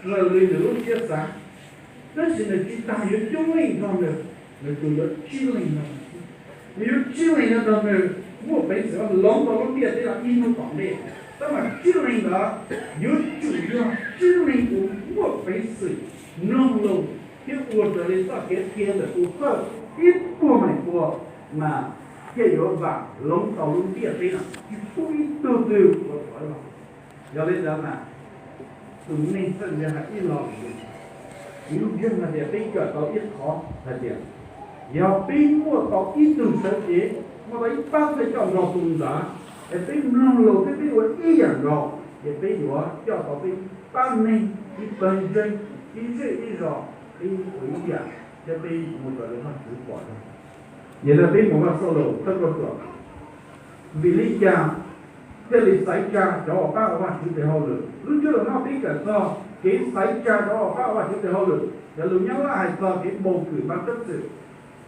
raws li nws lub siab xav. Tab sis nws tsis tas yuav coob leej nrog nws, nws tsuas yuav tsib leeg no. Nws yuav tsib leeg no nrog nws muaj peev xwm hloov tau lub ntiaj teb no ib hnub tom ntej. Tab mas tsib leeg ntawd yuav tsum yog tsib leeg uas muaj peev xwm mloog lus thiab ua raws li txoj kev qhia ntawm tus thawj ib puas meem pua mas thiaj yuav vam hloov tau lub ntiaj teb no, tsis pub ib tug twg ua rau los. Yog li ntawd mas tus neeg txawj ntse hais ib lo lus, kuv ntseeg hais tias peb kawm tau ib qhov hais tias yog peb muaj tau ib tug sawv cev, muaj tau ib pab thawj coj nrog tus ntawd, es peb mloog lus thiab peb ua ib yam nkaus, ces peb yuav coj tau peb pab neeg ib pawg ntseeg, ib zej ib zos, peb ua ib yam thiab peb mus raws li Vajtswv pom zoo. Yog li peb mus Vaj Xauj Lus thawj kauj ruam, vim li cas thiaj li xaiv tsa cov uas pab ua Vajtswv tes hauj lwm? Lub ntsiab lus no peb kawm txog kev xaiv tsa cov uas pab ua Vajtswv tes hauj lwm, yog lus Nyab Laj hais txog kev bầu cử ban chấp sự.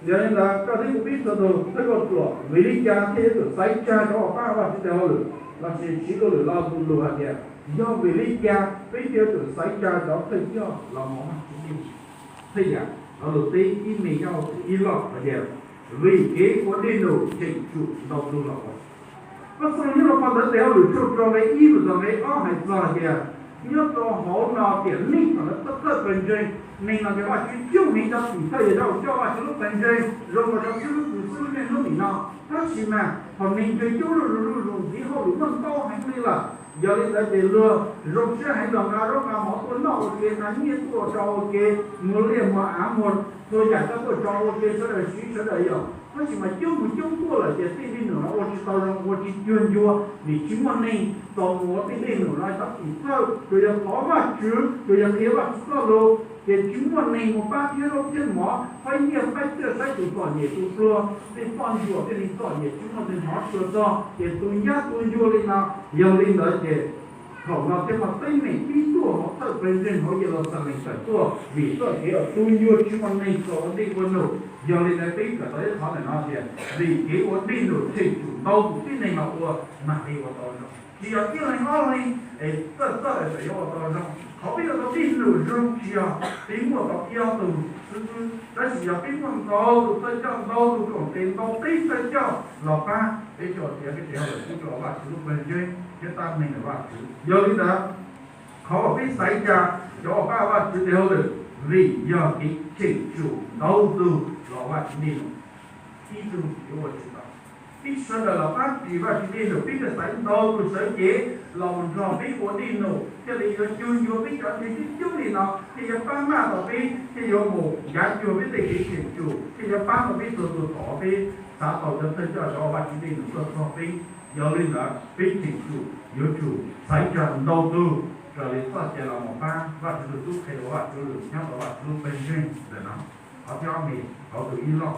Yog li ntawd koj thiab kuv peb txhua tus thawj kauj ruam, vim li cas thiaj yuav tsum xaiv tsa cov uas pab ua Vajtswv tes hauj lwm? Lossis siv lo lus lo lus hais tias yog vim li cas peb thiaj yuav tsum xaiv tsa cov thawj coj los mus ua Vajtswv tes hauj lwm? Thawj yam, lo lus teb ib me nyob ib lo hais tias vim kev ua dej num cheem tsum ntau tus los ua. Koj xav nyob rau phau ntawv tes hauj lwm tshooj rau nqe ib mus txog nqe ob hais txog hais tias nyob rau hauv no tiam neej thaum lawv thawj pawg ntseeg, neeg no ces Vajtswv coob heev cov tim thawj yog coj Vajtswv lub pawg ntseeg zoo nkaus cov xib hwb kws xib hwb niaj hnub nim no. Tab sis mas thaum neeg ntseeg coob zuj zus zuj zus ntxiv hauj lwm muaj ntau heev li lawm. Yog li ntawd ces luag zoo siab heev los nqa zaub nqa mov tuaj noj ua ke, nqa nyiaj tuaj tso ua ke, muag liaj muag av muag txhua yam coj tuaj tso ua ke, sawv daws siv sawv daws yom. Tab sis mas coob mus coob tuaj lawm ces tej dej num no ua tsis tau zoo, ua tsis cuag ncua, vim tsis muaj neeg txaus mus ua tej dej num no. Cov tim thawj tsuas yog thov Vajtswv, tsuas yog qhia Vajtswv txoj lus, ces tsis muaj neeg mus pab thiab zaub thiab mov, faib nyiaj faib txiaj saib tus txom nyem tus pluag, tej poj ntsuam tej neeg txom nyem tsis muaj neeg hnov xwb txog, ces tus nyab tua ncua li no. Yog li ntawd ces thaum no thiaj muaj teeb meem pib tuaj hauv thawj pawg ntseeg hauv Yeluxalees tawm tuaj, vim txoj kev uas tua ncua tsis muaj neeg txaus ua dej ua num. Yog li ntawd peb kawm tau ib qhov ntawm no tias vim kev ua dej num cheem tsum ntau tus tib neeg los ua, mam li ua tau zoo. Tsis yog ib leeg ob leeg es txawj txawj es txawm yuav ua tau zoo. Qhov peb ua tau dej num zoo tsis yog peb muaj tau ib ob tug xwb xwb, tab sis yog peb muaj ntau tus thawj coj, ntau tus koom tes, ntau teb thawj coj los pab peb coj tiav peb tes hauj lwm pub rau Vajtswv lub pawg ntseeg thiab tab meeg ntawm Vajtswv. Yog li ntawd, qhov uas peb xaiv tsa cov uas pab Vajtswv tes hauj lwm vim yog kev cheem tsum ntau tus los Vajtswv dej num. Ib tug yuav ua tsis tau. Peb sawv daws los pab ris Vajtswv dej num, peb thiaj xaiv ntau tus sawv cev los mus nrog peb ua dej num, thiaj li yuav cuag ncua peb cov neeg coob coob li no, thiaj yuav pab maj tau peb, thiaj yuav mus ncav cuag peb tej kev cheem tsum, thiaj yuav pab tau peb txhua tus thaum peb xav tau cov thawj coj cov uas Vajtswv dej num tuaj txog peb. Yog li ntawd peb cheem tsum yuav tsum xaiv tsa ntau tus raws li txoj cai los mus pab Vajtswv tus tub qhe ua Vajtswv lus nyob rau Vajtswv lub pawg ntseeg ntawm no. Qhov thib ob me, qhov tus ib loj,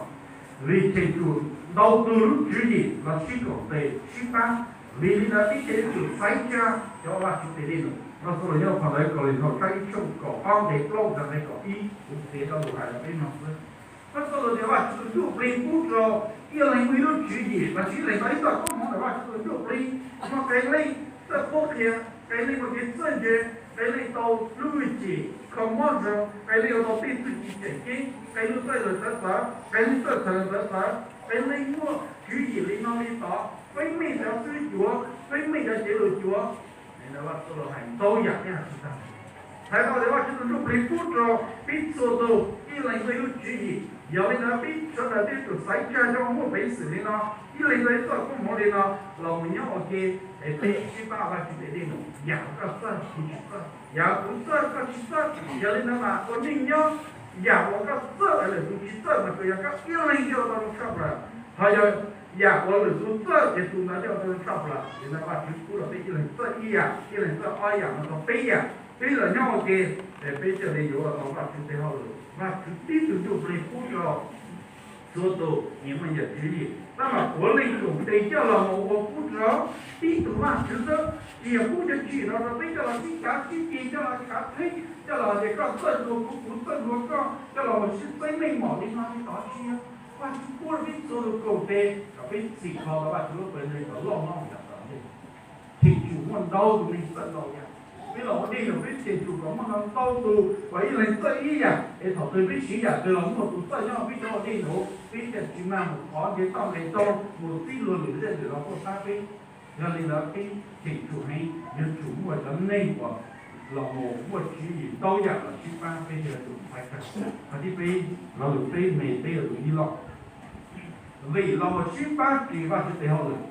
vim cheem tsum ntau tus lub tswv yim los sib koom tes sib pab, vim li ntawd peb thiaj yuav tsum xaiv tsa cov uas Vajtswv tes dej num. Los xaus los nyob phau ntawv Kaulinthaus tsab ib tshooj kaum ob nqe plaub txog nqe kaum ib, kuv qhia tau lus hais rau peb mloog xwb. Koj txoj lus tias Vajtswv tus ntsuj plig pub rau ib leeg muaj ib lub tswv yim los sis ib leeg tau ib txoj koob hmoov ntawm Vajtswv tus ntsuj plig, muaj qee leej txawj qhuab qhia, qee leej muaj kev txawj ntse, qee leej tau lub hwj chim kho mob zoo, qee leej ua tau tej txuj ci tseem ceeb, qee leej txawj lawm txawv txawv, qee leej txawj txawv lawm txawv txawv, qee leej muaj tswv yim li no li tod, peb meej cov xib hwb cuav, peb meej cov cev lus cuav. Ntawd Vajtswv txoj lus hais ntau yam peb hais tsis tag. Hais tau tias Vajtswv tus ntsuj plig pub rau peb txhua tus ib leeg tau ib lub tswv yim, yog li ntawd peb sawv daws thiaj tsum xaiv tsa cov uas muaj peev xwm li no, ib leeg tau ib txoj koob hmoov li no los mus nyob ua ke, es peb sib pab Vajtswv tes dej num, yam uas koj txawj kuv tsis txawj, yam uas kuv txawj koj tsis txawj. Yog li ntawd mas ua neej nyob, yam uas koj txawj es lwm tus tsis txawj mas tsuas yog koj ib leeg thiaj ua tau zoo tshaj plaws. Ho yog yam uas lwm tus txawj ces tus ntawd thiaj ua tau zoo tshaj plaws. Li ntawd Vajtswv pub rau peb ib leeg txawj ib yam, ib leeg txawj ob yam no tau peb yam, peb los nyob ua ke, es peb thiaj li yuav ua tau Vajtswv tes hauj lwm. Vajtswv tib tug ntsuj plig pub rau txhua tus nyias muaj nyias tswv yim, tab mas puav leej koom tes coj los mus ua pub rau tib tug Vajtswv xwb. Tsis yog pub cov tswv yim no rau peb coj los sib cav sib ceg, coj los khav theeb, coj los tias koj txawj dua kuv, kuv txawj dua koj, coj los mus sib txeeb meej mom li no li tod, tsis yog. Vajtswv pub rau peb txhua tus koom tes kom peb txhim kho tau Vajtswv lub pawg ntseeg kom loj hlob yam tom ntej. Cheem tsum muaj ntau tus neeg txawj ntau yam. Peb los ua dej num peb cheem tsum kom muaj ntau ntau tus uas ib leeg txawj ib yam, es thaum twg peb siv yam twg los muaj tus txawj nyob peb cov ua dej num, peb thiaj tsis mag mus qhov nce toj nqes roob mus txib luag lwm zej lwm zos tuaj pab peb. Yog li ntawd peb cheem tsum heev, yuav tsum muaj cov neeg uas los mus muaj tswv yim ntau yam los sib pab peb thiaj yuav tsum txhawb tag. Qhov thib peb, lo lus peb me peb yuav tsum ib loj, vim los mus sib pab ris Vajtswv tes hauj lwm.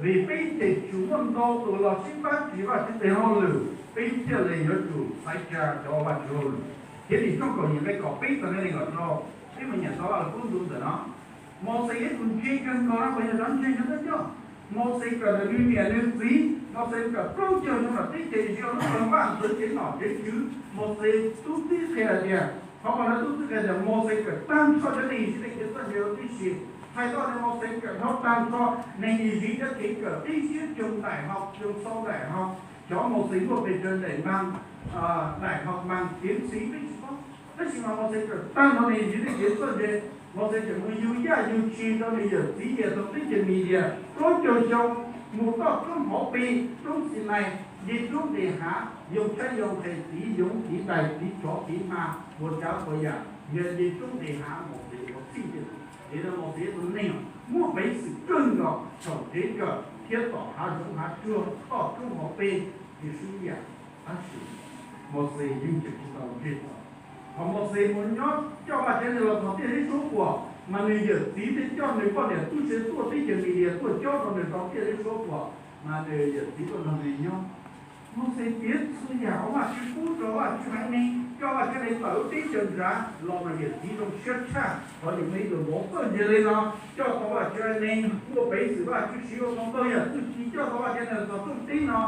Vim peb cheem tsum muaj ntau tus los sib pab ris Vajtswv tes hauj lwm, peb thiaj li yuav tsum txhawb tsa cov ua Vajtswv hauj lwm. Thiab nim tshooj kaum yim nqe kaum peb txog nqe nees nkaum rau, peb mus nyeem tau Vajluskub ntu ntawm no. Mauxes yog tus ntse kawg nkaus na, puas yog cov ntseeg cov thawj coj? Mauxes kawm ntawm nws niam nws txiv, Mauxes kawm plaub caug xyoo nram teb chaws Iziv lub vaj ntxwv tsev nom tsev tswv. Mauxes tub txib qhia hais tias, qhov uas nws tub txib qhia tias Mauxes kawm tag nrho cov neeg Iziv tej kev txawj ntse tib si. Txhais tau tias Mauxes kawm dhau tag nrho neeg Iziv cov kev kawm tib siab, cog ntaim hau, cog xau ntaim hau. Cov Mauxes muaj pes tsawg ntaim npag, ntaim hau npag, tiav ntxiv peb tsis paub. Tab sis mas Mauxes kawm tag nrho neeg Iziv tej kev txawj ntse. Mauxes tseem mus yug yaj yug tshis rau nws yawm txiv Yetho teb chaws Midias plaub caug xyoo, mus toj roob hauv pes, roob Xinais, nce roob nqes hav, yoo tshaib yoo nqhis, txiv yoov txiv dais, txiv tsov txiv hma, puas tsav puas yam, nce roob nqes hav, Mauxes ua txhij tias, ces no Mauxes tus neeg muaj peev xwm kawg nkaus saum tsev kawm thiab tom hav zoov hav tsuag, toj roob hauv pes, tsis swb yam. Tab sis Mauxes yeej tseem tsis tau ntsib tau. Thaum Mauxes mus nyob coj Vajtswv neeg los txog tiaj zeb suab puam, mas nws yawm txiv thiaj coj nws poj niam tub se tuaj teb chaws Midias tuaj cob rau nws tau tiaj zeb suab puam, mas nws yawm txiv tuaj nrog nws nyob. Mauxes piav txhua yam uas Vajtswv pub rau Vajtswv haiv neeg, coj Vajtswv neeg tawm lub teb chaws ntsav los mas yawm txiv zoo siab tshaj. Qhov nws muaj ib tug vauv txawj ntse li no, coj tau Vajtswv haiv neeg, muaj peev xwm Vajtswv siv ua tau ntau yam txuj ci coj tau Vajtswv neeg txog rooj teb no,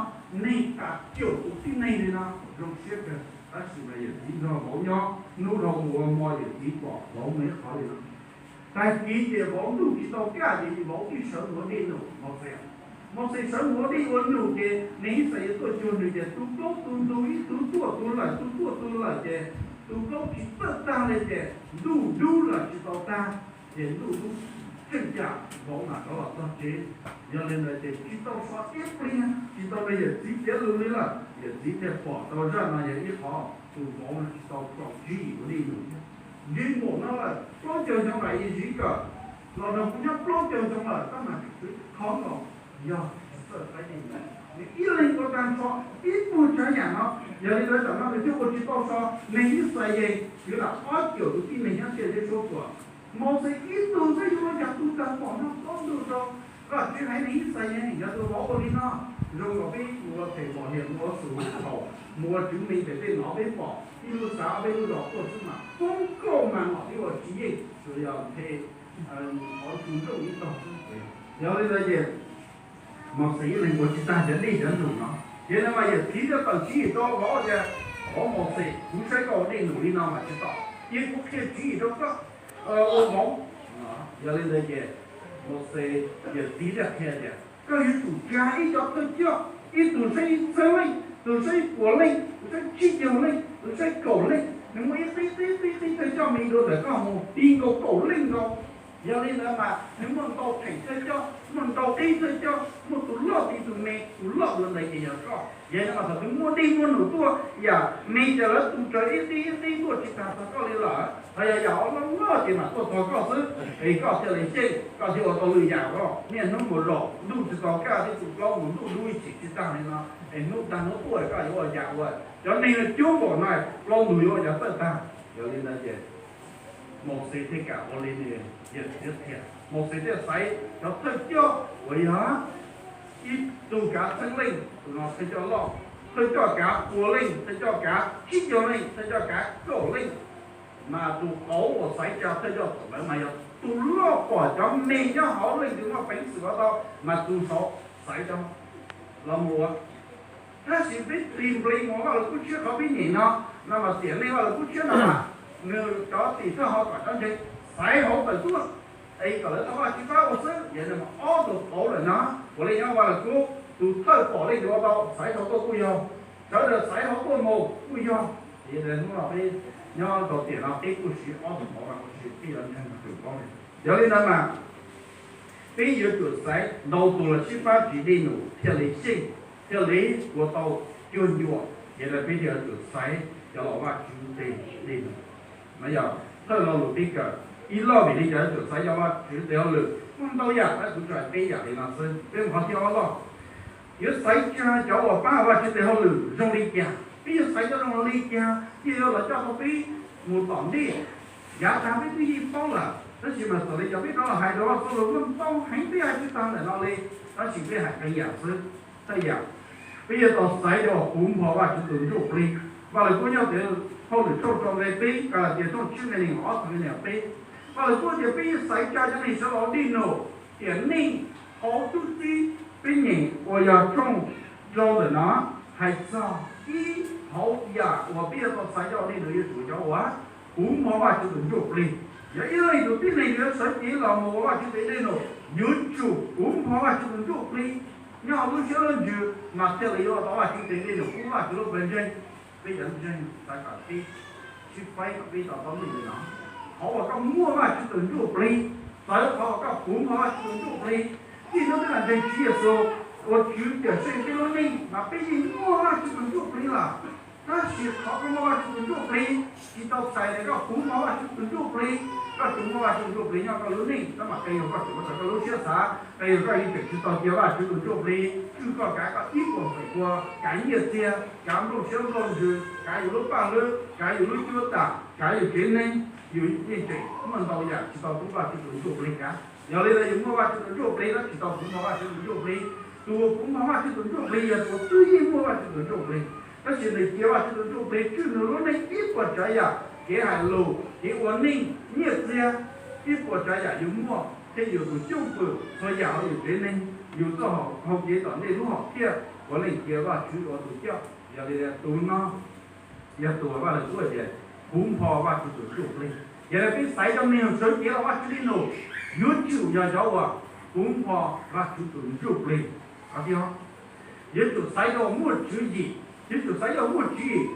neeg tas cuaj tus tib neeg li no, zoo siab kawg. Tab sis mas yawm txiv nrog vauv nyob, hnub dhau mus ua hmo yawm txiv pom vauv muaj ib qhov li no. Tag kis ces vauv ntuj tsis tau kaj ces vauv twb sawv mus ua dej num. Mauxes, Mauxes sawv mus ua dej ua num ces neeg Yixalayees tuaj cuag nws ces tus plaub tus ntug ib tug tuaj tus lawm tus tuaj tus lawm ces tus plaub tsis txawj tag li ces ntuj dub lawm tsis tau tag, ces ntuj dub tseem ceeb vauv mam rov los txog tsev. Yog li ntawd ces tsis tau so ib pliag, tsis tau rau yawm txiv tiav lus li lawm, yawm txiv thiaj pom tau zaj no yog ib qhov tus vauv no tsis tau txaus siab ua dej num thiab. Ntsej muag no lawm plaub caug xyoo lawm Iziv kawm, los nrog kuv nyob plaub caug xyoo lawm tab mas tseem khov los yog tsis txawj thaij dej num. Nws ib leeg ua tag nrho ib puag tsav yam no, yog li ntawd tam no nws thiaj ua tsis tau so neeg Yixalayees kwv lam ob caug tus tib neeg nyob tiaj zeb suab puam. Mauxes ib tug xwb yuav ua cas tu tag pom noj plaub ntug rau Vajtswv haiv neeg Yixalayees. Yog tus vauv ua li no, zoo nkaus peb mus ua phem pom niam mus ua xus thaum mus ua tswv neeg pem tej no peb pom ib lub xav peb lub zos tuaj xwb mas poob kauj mas nom twb ua tsis yeej, tsuas yog nthe qhov tsis ntuj ib tog xwb. Yog li ntawd ces Mauxes ib leeg ua tsis tag cov dej cov num no, ces no mas yawm txiv thiaj tawm tswv yim rau vauv tias, Vauv Mauxes, kuv saib koj ua dej num li no mas tsis tau, cia kuv qhia tswv yim rau koj ua vauv. Yog li ntawd ces Mauxes yawm txiv thiaj qhia tias koj yuav tsum tsa ib co thawj coj, ib tug saib txheeb leej, tus saib puas leej, tus saib tsib caug leej, tus saib kaum leej, nws muaj ib qib qib qib qib thawj coj me dua ntawm koj mus ti nkaus kaum leej nkaus. Yog li ntawd mas nws muaj ntau theem thawj coj, muaj ntau qib thawj coj, muaj tus loj ti tus me, tus loj dua ntais ces yog koj. Yog li mas thaum nws muaj dej muaj num tuaj, yam me ces lawv tu raws ib qib ib qib tuaj tsis tas txog koj li lawm. Ho yog yam loj loj ces mam tuaj txog koj xwb, es koj thiaj li xyeej, koj thiaj ua tau lwm yam os. Niaj hnub mus zaum ntuj tsis tau kaj thiab tus plaub mus ntuj dub ib chim tsis tag li no, es hnub tag hnub tuaj koj yuav ua yam ua. Cov neeg no cuab npaum no, plaub ntug yuav ua yam txawj tag. Yog li ntawd ces Mauxes thiaj kam ua li nws yawm txiv qhia. Mauxes thiaj xaiv cov thawj coj uas yog ib tug kav txheeb leej, tus no thawj coj loj, thawj coj kav puas leej, thawj coj kav tsib caug leej, thawj coj kav kaum leej. Mas tus qauv uas xaiv tsa thawj coj thaum ntawd mas yog tus loj pom cov me nyob hauv leej twg muaj peev xwm ua tau mas tus saud xaiv cov los mus ua. Tab sis peb tig npli mus Vaj Lug Kub Tshiab qhov pib nim no, no mas tiam neej Vaj Lug Kub Tshiab no mas nws cov tim thawj ho kom cov ntseeg xaiv hauv tawm tuaj, es kom lawv tau Vajtswv pab ua xwb. Yog li mas ob tug qauv lawm no, puav leej nyob Vaj Lug Kub, tus thawj pom leej twg ua tau xaiv hauv tuaj kuj yog, sawv daws xaiv hauv tuaj mus kuj yog. Yog li hnub no peb nyob rau tiam no peb kuj siv ob tug qauv no ua si peb yuav ntseeg tus paub li. Yog li ntawd mas peb yuav tsum xaiv ntau tus los sib pab ris dej num thiaj li xyeej, thiaj li ua tau cuag ncua. Yog li peb thiaj yuav tsum xaiv cov los Vajtswv tes dej num. No yog thawj lo lus peb kawm ib loj vim li cas yuav tsum xaiv cov Vajtswv tes hauj lwm. Muaj ntau yam, tab kuv tsuas hais peb yam li no xwb, peb mus qhov thib ob loj. Yuav xaiv cov uas pab Vajtswv tes hauj lwm zoo li cas? Peb yuav xaiv cov zoo li cas thiaj yuav los coj tau peb mus tom ntej? Yav tas peb twb yeej paub lawm, tab sis mas txawm li cas peb rov los hais rau Vajtswv los muaj ntau heev peb hais tsis tag ntawm no li, tab sis peb hais qee yam xwb. Thawj yam, peb yuav tau xaiv cov uas puv npo Vajtswv tus ntsuj plig. Vaj Lus Kub nyob tes hauj lwm tshooj rau nqe peb, Kalatias tshooj tsib nqe nees nkaum ob txog nqe nees nkaum peb, Vaj Lus Kub tias peb yuav xaiv coj cov neeg sawv los ua dej num, tiam neej, hauv tub txib. Peb nyeem uas yog tshooj rau ntawm no hais txog ib hauv yam uas peb yuav tau xaiv coj ua dej num yuav tsum cov uas puv npo Vajtswv tus ntsuj plig. Yog ib leej tus tib neeg yuav sawv cev los mus ua Vajtswv tes dej num, yuav tsum puv npo Vajtswv tus ntsuj plig nyob hauv lub siab lub ntsws mas thiaj li yuav ua tau Vajtswv tes dej num pub Vajtswv lub pawg ntseeg. Peb cov ntseeg xav kom peb sib faib kom peb tau paub meej li no. Qhov uas koj muaj Vajtswv tus ntsuj plig, txawv qhov uas koj puv npo Vajtswv tus ntsuj plig. Txij hnub peb los ntseeg Tswv Yexus ua Tswv Cawmseej peb lub neej mas peb yeej muaj Vajtswv tus ntsuj plig lawm. Tab sis qhov koj muaj Vajtswv tus ntsuj plig tsis tau txhais tias koj puv npo Vajtswv tus ntsuj plig. Koj tsuas muaj Vajtswv tus ntsuj plig nyob koj lub neej tab mas qee yog koj tseem muaj koj lub siab xav, qee yog koj yeej tseem tsis tau cia Vajtswv tus ntsuj plig tswj koj, kav koj ib puas feem pua, kav nyiaj txiag, kav nplooj siab nplooj ntsws, kav yus lub paj hlwb, kav yus lub cuab tam, kav yus tsev neeg, yus yeej tseem muaj ntau yam tsis tau pub Vajtswv tus ntsuj plig kav. Yog li ntawd yus muaj Vajtswv tus ntsuj plig tab sis tsis tau puv npo Vajtswv tus ntsuj plig. Tus uas puv npo Vajtswv tus ntsuj plig yog tus uas twb yeej muaj Vajtswv tus ntsuj plig, tab sis nws cia Vajtswv tus ntsuj plig tswj nws lub neej ib puas tsav yam, kev hais lus, kev ua neej, nyiaj txiag, ib puas tsav yam yus muaj thiab yus tus cwj pwm txhua yam hauv yus tsev neeg, yus txoj hau kev tom ntej lub hom phiaj puav leej cia Vajtswv ua tus coj. Yog li tus no yog tus uas Vaj Lus Kub tias puv npo Vajtswv tus ntsuj plig. Yog li peb xaiv cov neeg sawv cev los Vajtswv dej num, yuav tsum yog cov uas puv npo Vajtswv tus ntsuj plig. Qhov thib ob, yuav tsum xaiv cov uas muaj tswv yim. Yuav tsum xaiv cov uas muaj tswv yim.